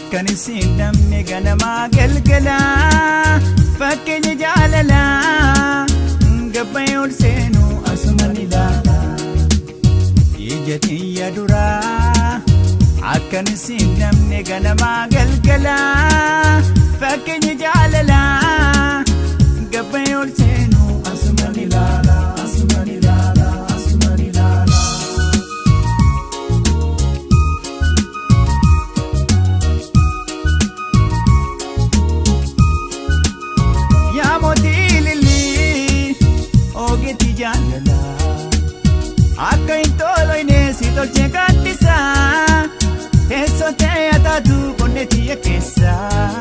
Akkan isin namni ganamaa galgalaa fakkeenya jaalalaa gabbayee ol seenuu asuman ilaala. Ija tiyya duraa akkan isin namni ganamaa galgalaa fakkeenya jaalalaa gabbayee ol seenuu asuman ilaala asuman ilaala asuman ilaala. Yaa mootii lillii ogeetti jaalalaa akka hin toloyne si tolchee gaaddisaa teessoo ta'e ataatu qonnee tiyya keessaa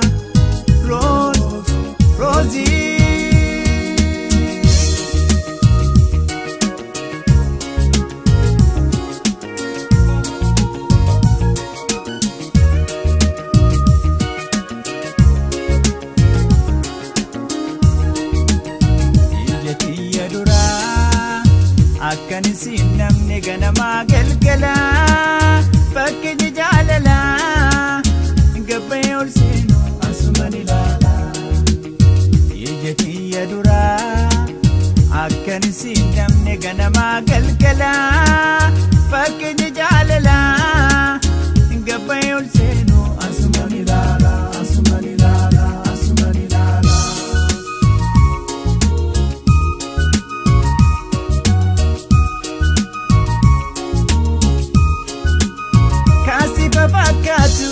Roos Roozii. Ija tiyya duraa akkan isin namni ganamaa galgalaa fakkeenya jaalalaa gabbayee ol seenuu asuman ilaala. Ija tiyya duraa akkan isin namni ganamaa galgalaa fakkeenya jaalalaa gabbayee ol seenuu asuman ilaala asuman ilaala asuman ilaala. Kaasifa fakkaatu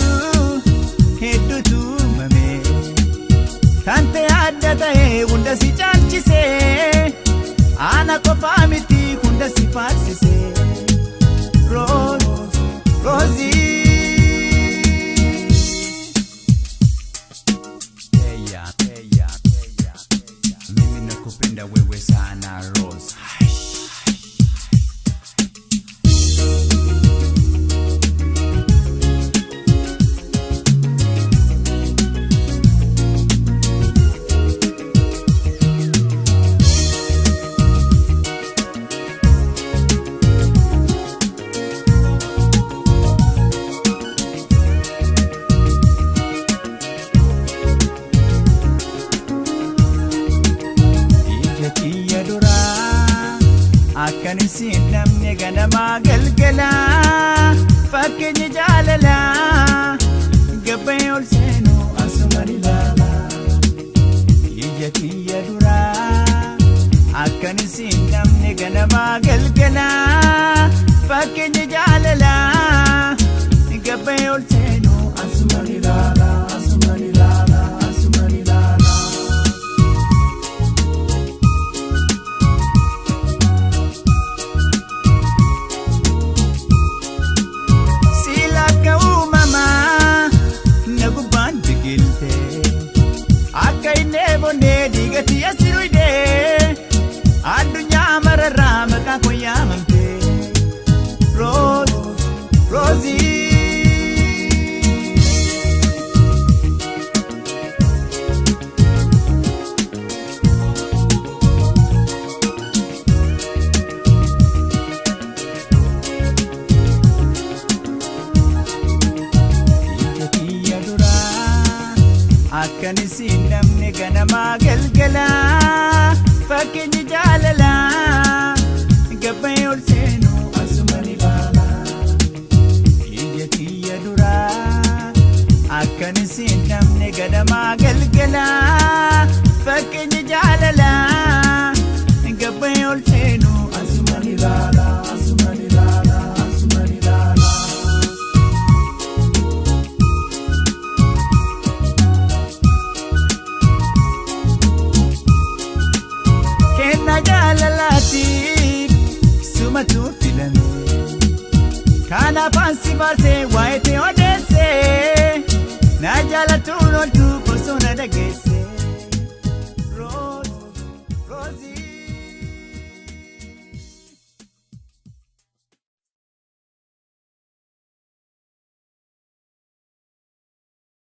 hedduutu uumame kan ta'e adda ta'e hunda si caalchise ana qofaa miti hunda si faarsise Roos Roozii. Eya, eya, eya, mimi nakupenda wewe sana Rose. Ija tiyya duraa akkan isin namni ganamaa galgalaa fakkeenya jaalalaa gabbayee ol seenuu asuman ilaala. Ija tiyya duraa akkan isin namni ganamaa galgalaa fakkeenya jaalalaa gabbayee ol seenuu asuman ilaala asuman ilaala asuman ilaala. Sila akka uumamaa na gubbaan biqilte akka inni eebonee diigatti as dhuyde addunyaa mararraa maqaa koo yaamamte Roos Roozii. Ija tiyya duraa akkan isin namni ganamaa galgalaa fakkeenyi jaalalaa gabbayee ol seenuu asuman ilaala. Ija tiyya duraa akkan isin namni ganamaa galgalaa fakkeenyi jaalalaa gabbayee ol seenuu asuman ilaala asuman ilaala asuman ilaala. Kenna jaalalaatiif sumatu filame kan afaan si baasee waa'ee ta'e odeesse na jaalatuun ooltu osoo na dhageesse.